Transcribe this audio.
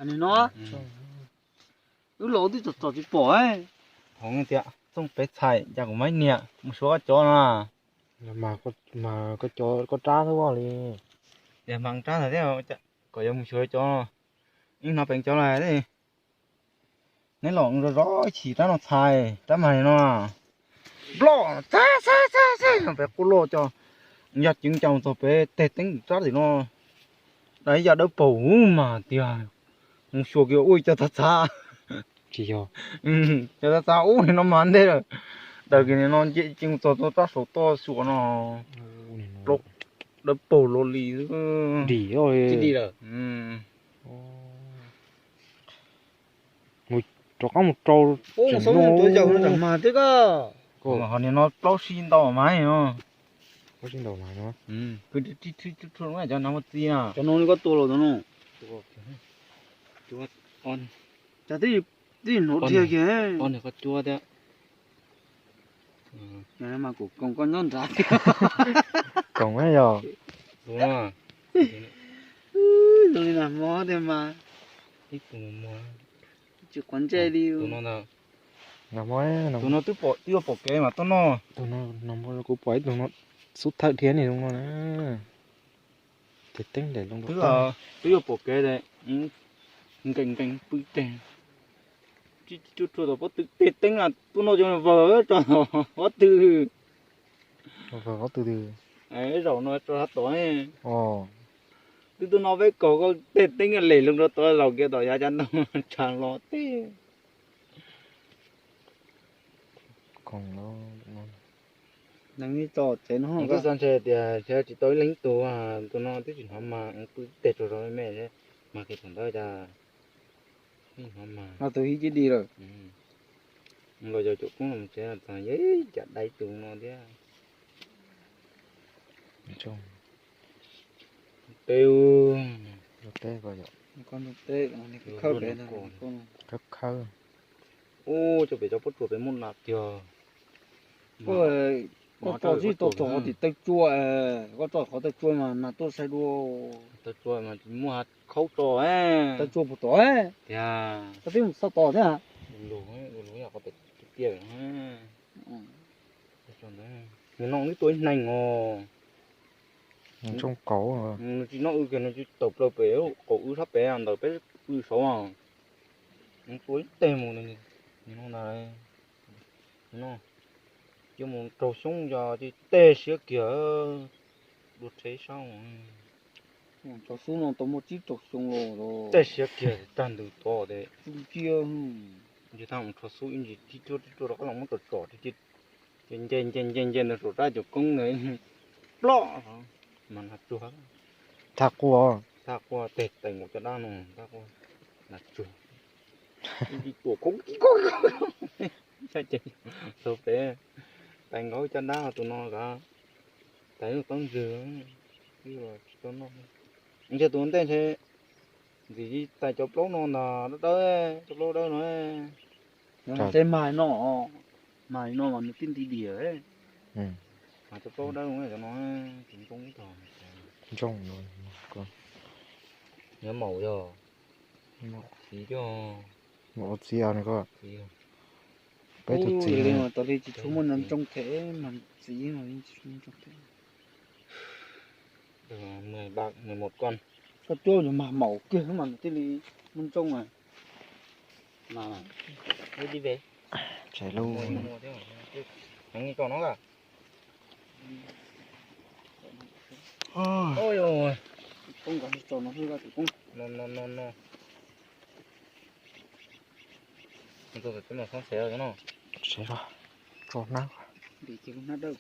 Nim no wb los twb tsom tsom tsis pom. Hov tias Txooj Pem Txhais, cas kuv maiv niam mus xyuas koj cov no. Mas koj cov koj rab xwb li. Tias mas rab ntawd thiab, kom yuav mus xyuas cov no. Ib hnov peev cov lawm. Neb los zov zov chim rab no txhais, rab mas no. Nploj txhais txhais txhais txhais no pem qub loj co, yog ceev ca txog pem teg teeb rab tim no. Dab ib yam dawb paug mas tiag, mus xyuas kiag ua ib co txhav txhav. Tsis yog, cov txhav txhav ub no mas ntej lawm. Daws kiag no nce ceev txog rab saum toj xyuas no, dawb paug luaj li. Dim lawm. Mus rov qab mus rau sab no, mas twb koj. Ho nim no plaub sib ntaus mas no. Plaub sib ntaus mas no. Cov no koj tua los no. Cas twb hnov dhia kiag. Mas kuv koom koj nyob nrad. Koom yog. Zoo li nag hmo tiag mas. Tsis quav ntsej li. Tus no twb pom, twb yuav pom kev mas tuaj noj. Kuv pom ib tug no xub thawj dhia ni zoo no na. Ces teeb daim loo twb yuav pom kev, nkees nkees pw teg. Tsuj tsuag tom pob tw teg teeb na, tuaj noj cov vawg tso pob tw. Vawg pob tw twg? Zaum no tso sab tod. Twb tuaj noj peb kaug koj teg teeb lem loo rau tod, zaum kiag tom yav cov ntoo tsa los teb. Neeg ib txoj tsev no twb xav ntshe tias tsis tau ib leeg tug, tus no twb tsis hnov mas pw teg tsuag zog me me, mas kiag thaum ntawd cas hnov mas no tus hib cib di lawm. Los yog caum koob los tsev txog yog cas dai tus no thiab. Teb, teb ko yog khawb khawb. Ub, cov pem cov pob tsuas pem muaj nas tiag. Koj tso tsis tau txog qhov tim taw tsua, koj tso qhov taw tsua mas nas tuaj sai dua. Taw tsua mas muaj khaub tso. Taw tsua puas tom tiag, koj twb mus xauj tom thiab. Lus, lus yog qhov tiag. Nws no twb tua ib hneeg os. Nws tsis noj wb kiag, nws tsis tawm plaws pem qaum wb sab pem ntawm peb pw saud. Nws tua ib teg mus no na, no, cia mus rau xyoob yog ces teg siab kiag, dua rhe saub. Cov xub no tau muaj tsib rau xyoo los teg siab kiag tag ntws tod es tsuj cia. Ntshe thaj mus rho xub ib ntsis tib cuab tib cuab rov qab los muab tsom tsom, ces nce nce nce nce ntawd saum rab cov koob ntawd ploj mas nas tsuag. Thaj quaj, thaj quaj teg tais nkaus caj dab no, thaj quaj nas tsuag. Tuam khoob kib koob ces rau pem tais nkaus caj dab tus no kav tais lub teeb ntswg, tsis tau noj. Ntshe tus ntej ntshe ntxim li tais cov plaub no ntag, dawb dawb, cov plaub dawb no. Tej mag no, mag no mas nws tib nti diam. Mas cov plaub dawb cov no tsis ntsooj ib tog. Ntsooj, nyob maum yog txiv coj, maum txiv os. Peb tus txiv li mas tas li tsis tshua muaj ntsooj them, mas txiv mas tsis tshua muaj ntsooj them. Mười ba, mười một con. Koj cuab yog mag maum kiag mas nws thiaj li muaj ntsooj mas. Mas, tsam lub, heev li tso no. Tus poob nkawd tsis tso no xwb, tus poob no no no no. Tus poob no xoob xev no. Xev los tso hnab. Vim ces kuv hnab dawb.